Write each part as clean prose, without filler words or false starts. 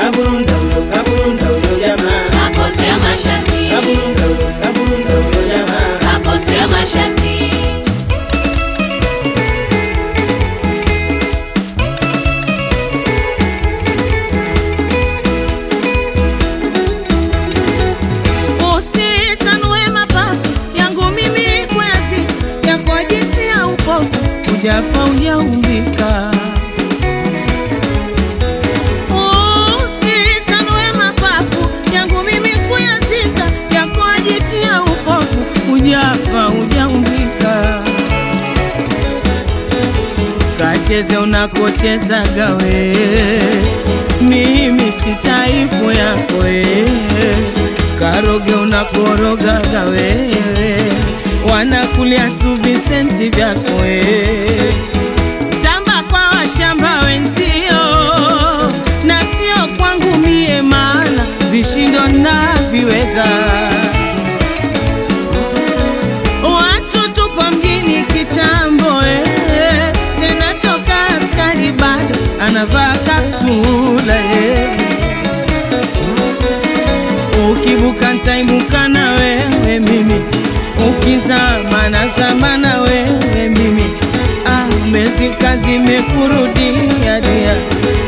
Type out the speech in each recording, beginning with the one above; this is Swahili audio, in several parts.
Kaburunda huyo, kaburunda huyo jamaa. Kakosea masharti. Kaburunda huyo, kaburunda huyo jamaa. Kakosea masharti. Usitanue mapafu yangu mimi kwezi yako jinsi ya upofu ujafa ujaumbika. Usitanue mapafu yangu mimi kuyazika yako jinsi ya upofu ujafa ujaumbika. Kacheze unakochezaga we, mimi sitaipu yako we. Karoge unakorogaga we, wanakulia tu visenti vyako we. Tamba kwa washamba wenzio na sio kwangu mie, maana vishindo na viweza. Watu tupo mjini kitambo eh, tena toka askari bado anavaa kaptula eh. Ukibuka ntaibuka na wewe mimi, ukizama nazama na wewe mimi. Ah, mezika zimekurudia dia,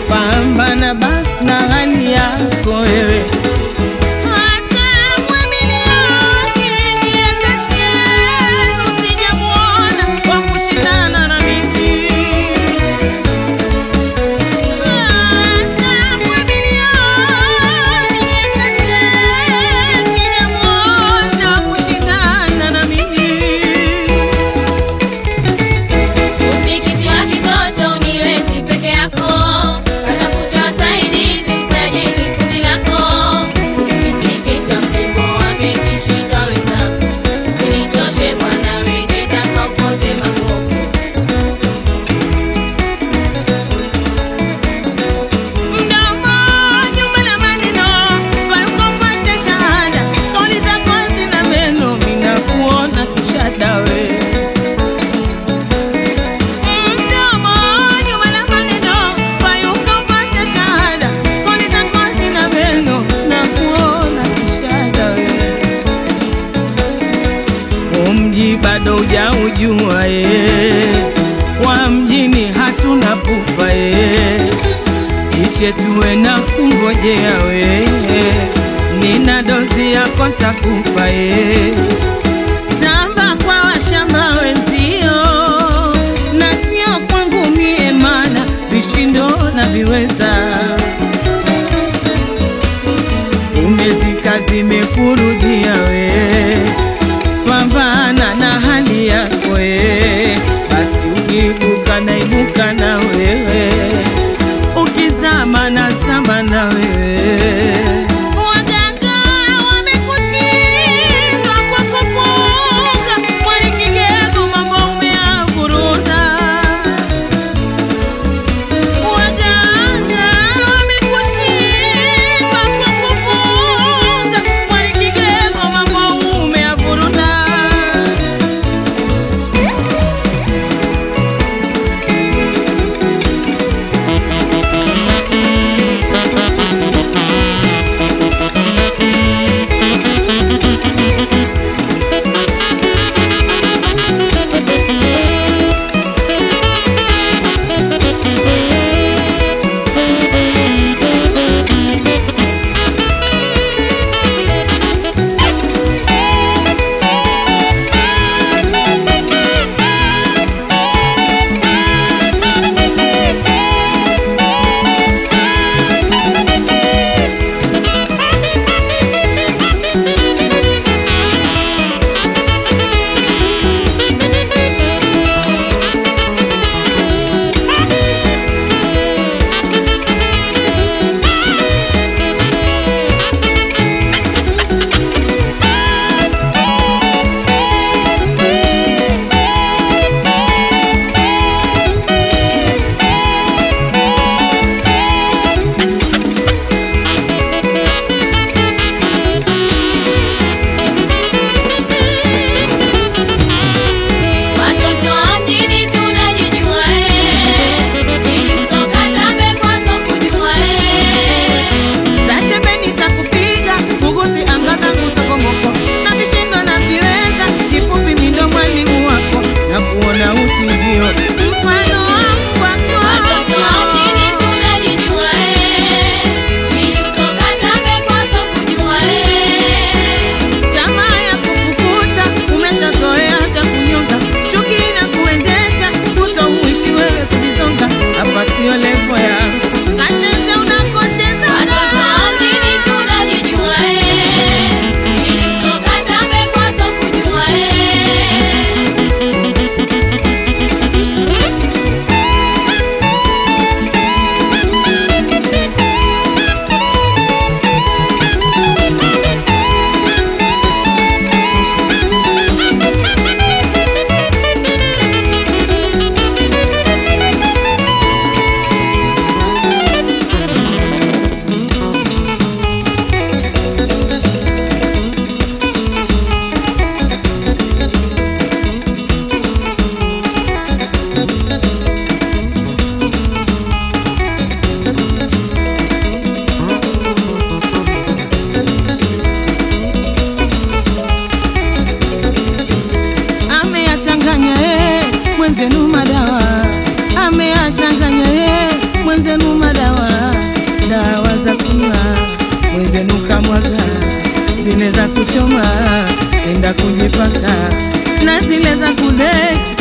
pambana basi na hali yako wewe. Hata mwaminioni ndiye kati yenu sijamuona wa kushindana na mimi. Hata mwaminioni ndiye kati yenu sijamuona wa kushindana na mimi. Utikisi wa kitoto uniwezi peke yako, katafuta wasaidizi usajili kundi lako. Kisiki cha mpengo wamekishika wenzako, usinichoshe bwana we nenda kaokote makopo. Mdomo nyumba la maneno palipopata shahada, kauli zako hazina meno, ninakuona kishadawe. Mdomo nyumba la maneno palipopata shahada, kauli zako hazina meno, nakuona kishadawe. Umji bado hujaujua ye, wa mjini hatuna pupa ye, iche tuwe na kungojea we, nina dozi yako ntakupa ye. Tamba kwa washamba wenzio na sio kwangu mie, mana vishindo na viweza umezika zimekurudia we, pambana na hali yako we, basi ukiibuka naibuka na wewe, ukizama nazama na wewe. Waganga wamekushindwa kwa kupunga, mwali kigego mambo umeyavuruta. Waganga wamekushindwa kwa kupunga, mwali kigego mambo Mwenzenu madawa, dawa za kunywa, mwenzenu kamwaga zile za kuchoma, enda kujipaka na zile za kudeki.